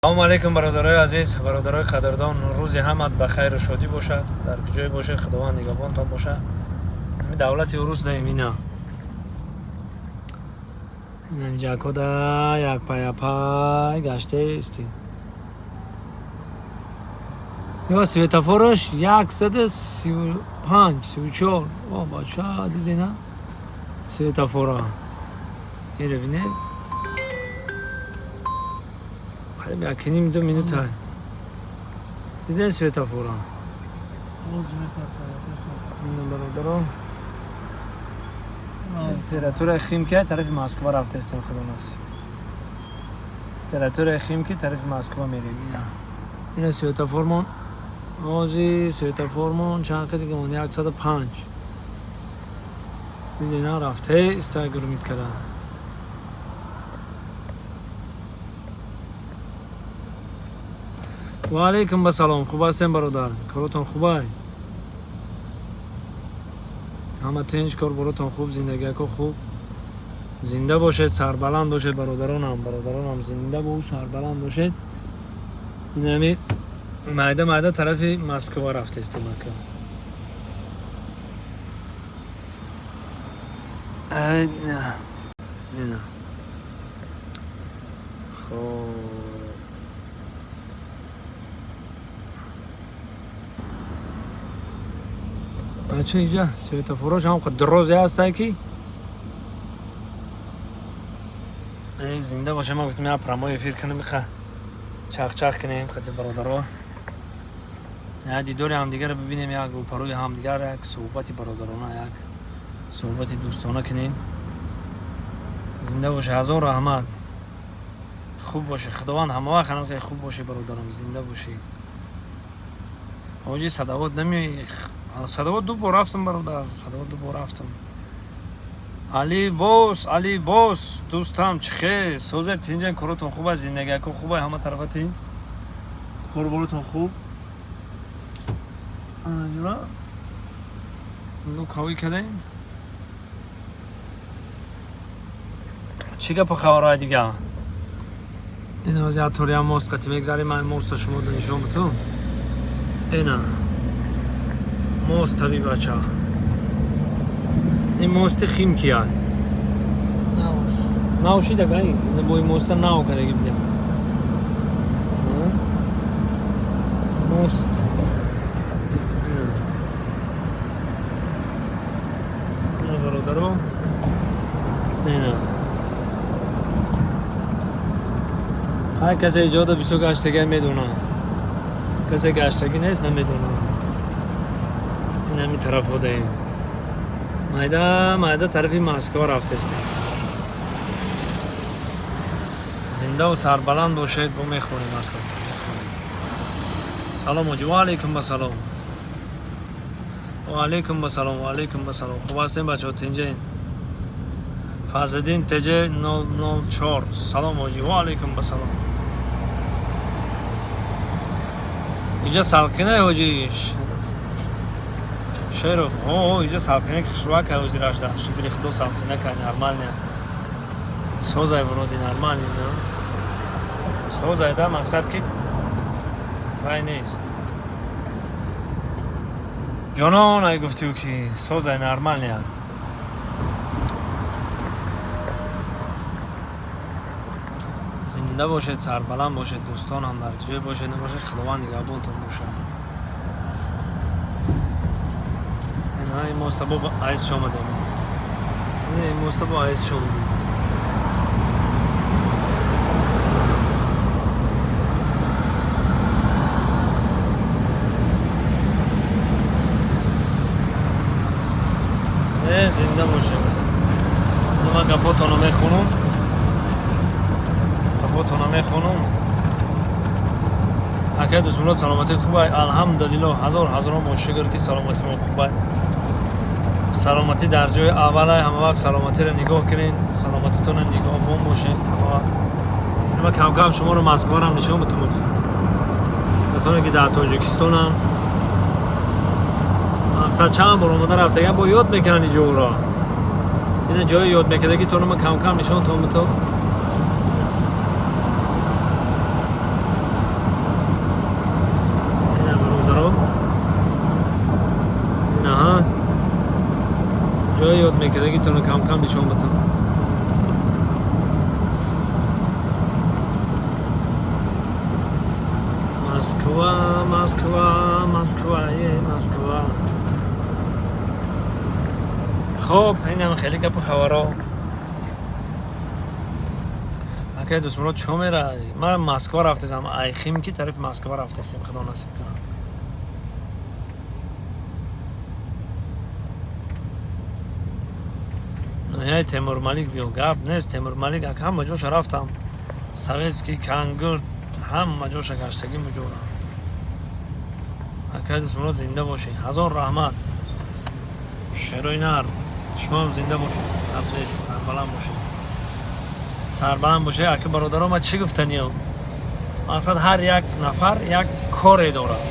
Салому алейкум, бародарои азиз, бародарои қадрдон. Рӯзи ҳамат ба хайру шодӣ бошад. Дар куҷое бошед, Худованд нигаҳбонтон бошад. Ҳами давлати урус даем, ина ҷакода як паяпай гаштаисти. Ё светофораш 135, 34. О, бача, дидина светофора ире бинед, қариб якним ду минута. Диден светофора, бародаро? Территорияи Химки, тарафи Москва рафтаистем. Худо насиб, территорияи Химки, тарафи Москва мерем. Ина светоформон, ози светоформон чанд қи дигамон? 105. Дидена, рафте иста гурмид кардан. Ва алейкум басалом. Хуб ҳастем, бародар? Коротон хубай? Ҳама тинч, кор боротон хуб, зиндагиако хуб? Зинда бошед, сарбаланд бошед, бародаронам. Бародаронам, зинда бу, сарбаланд бошед. Инами майда майда тарафи Москва рафтестем, ака. Ина, хоб, бача, инҷа светофорош ҳам дрозе ҳастай, ки зинда боша. Ма гуфтам, я прямой эфир кунем, иқа чахчах кунем қати бародаро, як дидори ҳамдигарро бибинем, як рӯпарои ҳамдигар, як суҳбати бародарона, як суҳбати дӯстона кунем. Зинда боша, ҳазор раҳмат. Хуб бошӣ, Худованд ҳамавақт ҳамақе хуб бошӣ, бародарам, зинда бошӣ. Ҳоҷи, Садовод намеои? Садовод ду бор рафтам, бародар, Садовод ду бор рафтам. Али бос, Али бос, дӯстам, чӣ хел? Созе, тинҷан, коротон хуб аст, зиндагиако хуб ҳама тарафа тинҷ, корборотон хуб? Аҷра ну кавӣ кардем. Чӣ гапу хабарҳои дига? Ин ҳозир атория мост қати мегзарем. Ман моста шумо нишон буту. Ина мост таби, бача, ин мости Химкия нав шида. Бо ин моста нав кардаги бидем мост. Ина, бародаро, ина ҳар касе иҷода бисёр гаштага медонад, касе гаштагӣ нест, намедонад. Ин ҳами тараф одаем, майда майда тарафи Москва рафтестем. Зиндаву сарбаланд бошед. Бо мехонем, ака, мехонем. Салом, ҳоҷи. Ва алейкум басалом, ва алейкум басалом, ва алейкум басалом. Хуб ҳастем, бачаҳо, тинҷаин? Фазлиддин ТЖ 004, салом, ҳоҷи. Ва алейкум басалом. Инҷа салқинай, ҳоҷи Шеров? О, инҷа салқина ки хушрӯакай. Ҳозирашда, шукри Худо, салқинакай, нормальная, созай, вроде нормальный, на созай да, мақсад ки вай нест. Ҷонон, ай гуфтию ки созай, нормальная. Зинда бошед, сарбаланд бошед, дӯстонам. Дар ҷое бошед, набошед, Худованд нигаҳбонтон бошад. Ин моста бо айс омадем, ин моста бо айс омадем. Зинда бошед. Ман гапотонро мехонум, гапотонро мехонум. Акай Дӯстмурод, саломатият хуб? Алҳамдулилло, ҳазор ҳазорон бо шукр, ки саломатимон хуб. Саломатӣ дар ҷои аввала. Ҳама вақт саломатиро нигоҳ кунед, саломатитонро нигоҳбон бошед ҳама вақт. Ма камкам шуморо Москварам нишон бутум. Касоне ки дар Тоҷикистонанд, мақсад, чанд бор омода рафтаган, бо ёд мекунанд ин ҷоро. Ина ҷои ёд мекардаги торо ма камкам нишонтон бутум. мекардагитонро камкам нишон батам. Москва, Москва, Москва, е Москва. Хоб, инам хеле гапу хабаро. Акай Дӯстмурод, чо мера? Ман Москва рафтесам, ай Химки тарафи Москва рафтесем, худо насиб кунад. Ноҳияи Темурмалик биё, гап нест, Темурмалик ак ҳама ҷоша рафтам. Советский, Кангурт, ҳама ҷоша гаштагӣ муҷора. Акай Дӯстмурод, зинда бошӣ. Ҳазор раҳмат. Шерои нар, шумоам зинда бошед. Гап нест, сарбаланд бошед. Сарбаланд бошед, ака бародаро, ман чӣ гуфтаниям? Мақсад, ҳар як нафар як коре дорад.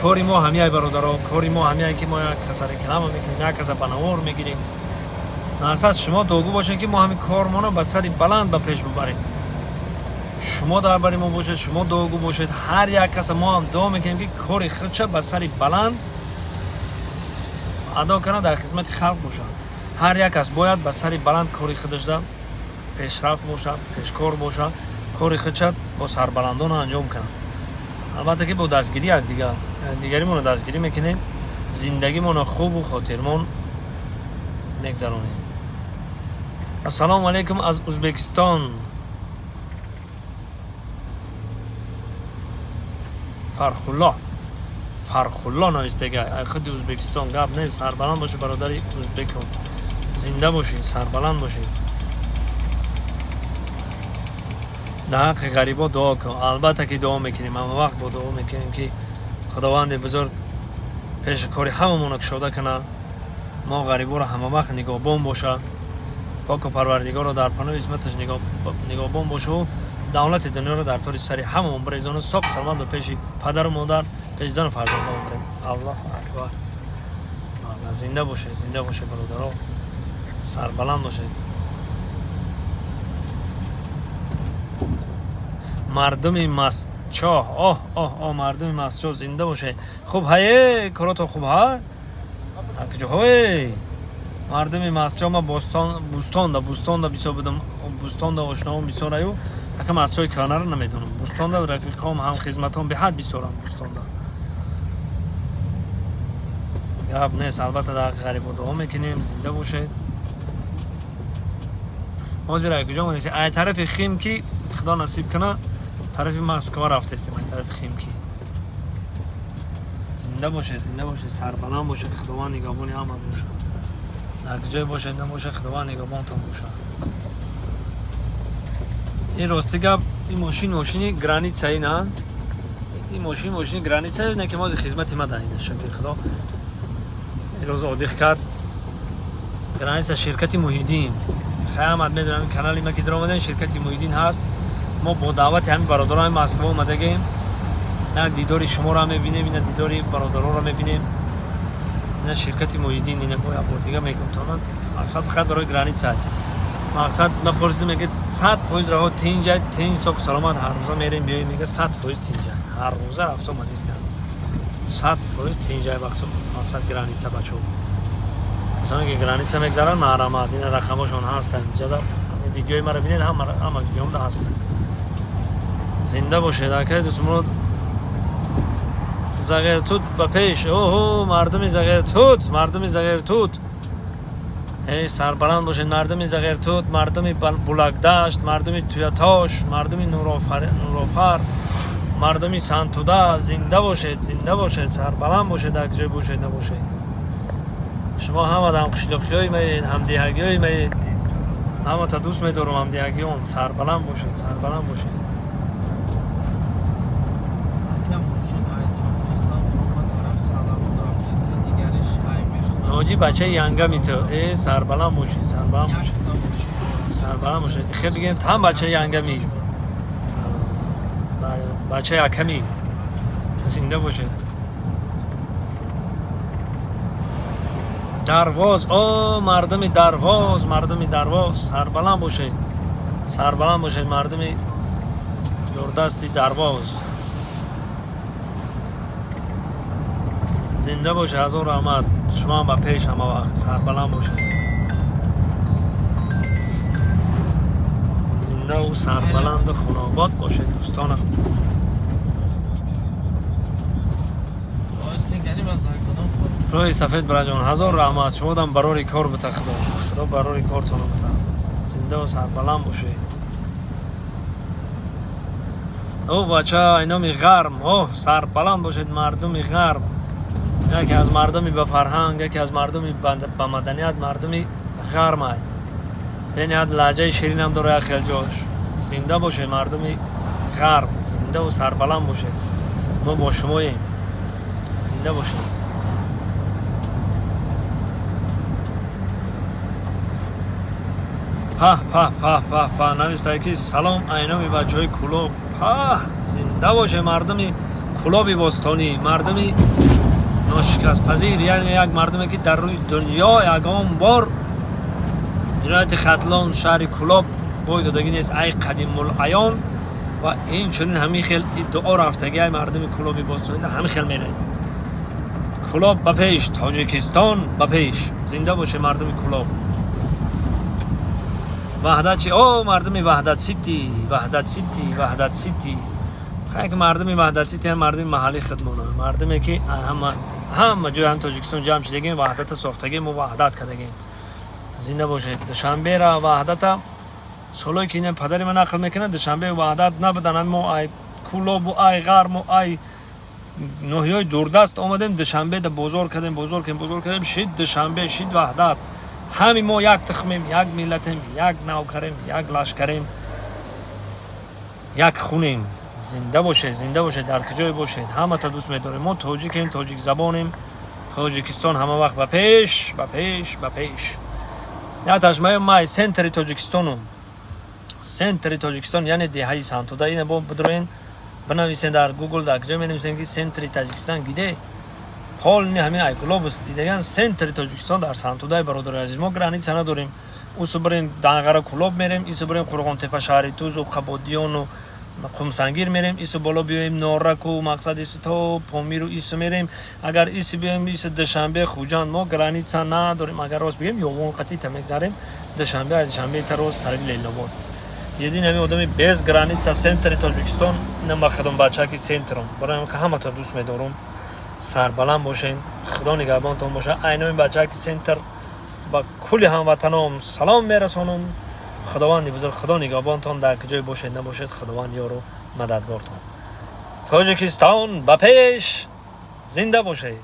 Кори мо ҳамияй, бародаро, кори мо ҳамияй, ки мо як каса реклама мекунем, як каса ба навор мегирем. Мақсад, шумо дуогӯ бошед, ки мо ҳамин кормонро ба сари баланд ба пеш бубарем. Шумо дар бари мо бошед, шумо дуогӯ бошед. Ҳар як каса мо ҳам дуо мекунем, ки кори худша ба сари баланд адо кунад, дар хизмати халқ бошад. Ҳар як кас бояд ба сари баланд кори худашда пешрафт бошад, пешкор бошад, кори худша бо сарбаландона анҷом кунад. Албатта ки бо дастгирӣ якдигар, якдигаримонро дастгирӣ мекунем, зиндагимонро хубу хотирмон мегзаронем. Ассалому алайкум аз Узбекистон. Фархулло, Фархулло навистага, худи Узбекистон. Гап нест, сарбаланд бошӣ, бародари узбекум. Зинда бошӣ, сарбаланд бошӣ. Дар ҳаққи ғарибо дуо кун. Албатта ки дуо мекунем, ҳама вақт бо дуо мекунем, ки Худованди бузург пеши кори ҳамамонро кушода кунад, мо ғариборо ҳама вақт нигоҳбон боша, поку Парвардигорро дар паноҳи исматаш нигоҳбон бошаву давлати дунёро дар тори сари ҳамамон бирезону соқ саломат ба пеши падару модар, пеши зану фарзандамон бирем. Аллоҳу акбар. Зинда бошед, зинда бошед, бародаро, сарбаланд бошед. Мардуми Мастчоҳ, оҳ, оҳ, оҳ, мардуми Мастчоҳ, зинда бошед. Хуб ҳае, корото хуб ҳа? Куҷоҳое? Мардуми Мастчоҳ, ма Бӯстонда, Бӯстонда бисёр будам, Бӯстонда ошноам бисёр аю. Ака, Мастчоҳи кӯҳнаро намедонам. Бӯстонда рафиқом, ҳамхизматом беҳад бисёрам Бӯстонда. Гап нест, албатта дар ғарибо дуо мекунем, зинда бошед. Ҳозир ай куҷо омадем? Ай тарафи Химки, худо насиб кунад, тарафи Москва рафтестем, ай тарафи Химки. Зинда бошед, зинда бошед, сарбаланд бошед, Худованд нигаҳбони ҳамат бошад. Дар куҷое бошед, набошед, Худованд нигаҳбонтон бошад. Ин рости гап, ин мошин мошини границаи на? Ин мошин мошини границаи не, ки мози хизмати ма дар ина, шукри Худо. Ин рӯз одих кард. Граница, ширкати Муҳиддин. Ҳамат медонам, канали ма ки даромадем, ширкати Муҳиддин ҳаст. Мо бо даъвати ҳамин бародарони Москва омадагем. Як дидори шуморо мебинем, ина дидори бародаронро мебинем. Ина ширкати Муҳиддин, ина бо як бор дига мегум тонад. Мақсад фақат барои граница. Мақсад, ма пурсидем, мега 100% раҳо тинҷа, тинҷ, соқ саломат ҳар рӯза мерем биёем, мега 100% тинҷа. Ҳар рӯза рафта омадистем. 100% тинҷа, мақсад граница, бачаҳо. Касоне ки граница мегзаранд, маҳрамат, ина рақамошон ҳастанд. Инҷа видеои маро бинед, ҳама видеомда ҳастанд. Зинда бошед, акай Дӯстмурод. Зағиртут ба пеш. Оҳо, мардуми Зағиртут, мардуми Зағиртут. Эй, сарбаланд бошед, мардуми Зағиртут, мардуми Булакдашт, мардуми Туятош, мардуми Нурофар, мардуми Сантуда, зинда бошед, зинда бошед, сарбаланд бошед, дар куҷое бошед, набошед. Шумо ҳама ҳамқишлоқиҳои маед, ҳамдеҳагиҳои маед. Ҳамата дӯст медорам, ҳамдеҳагиён, сарбаланд бошед, сарбаланд бошед. Ака, мошин ай Туркманистон омад, тараф Салавот рафтест, дигариш ай Вьетнам. Ноҷи, бачаи янгами ту. Э, сарбаланд бошед, сарбаланд бошед. Якта мошин. Сарбаланд бошед. Хе бигем, там бачаи янгами. Бачаи аками. Зинда бошед. Дарвоз, о, мардуми Дарвоз, мардуми Дарвоз, сарбаланд бошед. Сарбаланд бошед, мардуми дурдасти Дарвоз. Зинда боша, ҳазор раҳмат. Шумоам ба пеш, ҳама вақт сарбаланд бошед. Зиндаву сарбаланду хунобод бошед, дӯстонам. Остин кани ман занг задам. Роҳи сафед, бираҷон, ҳазор раҳмат. Шумодам барори кор бита, худо худо барори кортонро бита. Зиндаву сарбаланд бошед. О, бача, иноми ғарм, оҳ, сарбаланд бошед, мардуми ғарб, яке аз мардуми ба фарҳанг, яке аз мардуми ба маданият, мардуми ғармай. Бениҳоят лаҳҷаи ширинам дора як хел ҷош. Зинда бошед, мардуми ғарб, зиндаву сарбаланд бошед, мо бо шумоем. Зинда бошед. Паҳ, паҳ, паҳ, паҳ, паҳ! Навистае ки салом айноми бачаҳои Кулоб. Паҳ, зинда боше, мардуми Кулоби бостонӣ, мардуми ношикастпазир, яъне як мардуме, ки дар рӯи дунё ягон бор вилояти Хатлон, шаҳри Кулоб бой додагӣ нест ай қадимулаён. Ва инчунин ҳамин хел иддао рафтагӣ ай мардуми Кулоби бостонӣ ҳамин хел меравед. Кулоб ба пеш, Тоҷикистон ба пеш! Зинда боше, мардуми Кулоб. Ваҳдат чи? О, мардуми Ваҳдат Сити, Ваҳдат Сити, Ваҳдат Сити. Хай, ки мардуми Ваҳдат Сити ҳам мардуми маҳаллии худмона, мардуме, ки ҳама ҷои ҳам Тоҷикистон ҷамъ шидагем, ваҳдата сохтагем, мо ваҳдат кардагем. Зинда бошед. Душанбера, Ваҳдата солое ки ина падари ман нақл мекунад, Душанбе, Ваҳдат набудан. Мо ай Кулобу, ай Ғарму, ай ноҳияҳои дурдаст омадем, Душанбеда бозор кардем, бозор кардем, бозор кардем, шид Душанбе, шид Ваҳдат. Ҳами мо як тухмем, як миллатем, як навкарем, як лашкарем, як хунем. Зинда бошед, зинда бошед, дар куҷое бошед, ҳамата дӯст медорем. Мо тоҷикем, тоҷикзабонем. Тоҷикистон ҳама вақт ба пеш, ба пеш, ба пеш! Яташмаи май центри Тоҷикистонум, центри Тоҷикистон, яъне деҳаи Сантуда. Ина бо бидроен, бинависен дар Гугл, дар куҷо менависен, ки центри Таҷикистон где, полный ҳамин ай глобус дидаган. Центри Тоҷикистон дар Сантудаи, бародари азиз. Мо граница надорем. Усу бирем Данғара, Кулоб мерем, ису бирем Қурғонтепа, шаҳри Тузу, Қабодиёну Қумсангир мерем, ису боло биёем Нораку, мақсад, ису то Помиру ису мерем. Агар ису биёем, ису Душанбе, Хуҷанд. Мо граница надорем. Агар рост бигем, Ёғон қатита мегзарем, Душанбе, аз Душанбе та рост тариби Лейлобод. Един ҳамин одами без граница, центри Тоҷикистон нама худам бачаки центром. Барои ҳаматон дӯст медорум. Сарбаланд бошен, худо нигаҳбонтон боша. Айноми бачаки центр ба кулли ҳамватаном салом мерасонум. Худованди бузург, худо нигаҳбонтон, дар куҷое бошед набошед, худованд ёру мададгортон. Тоҷикистон ба пеш, зинда бошед!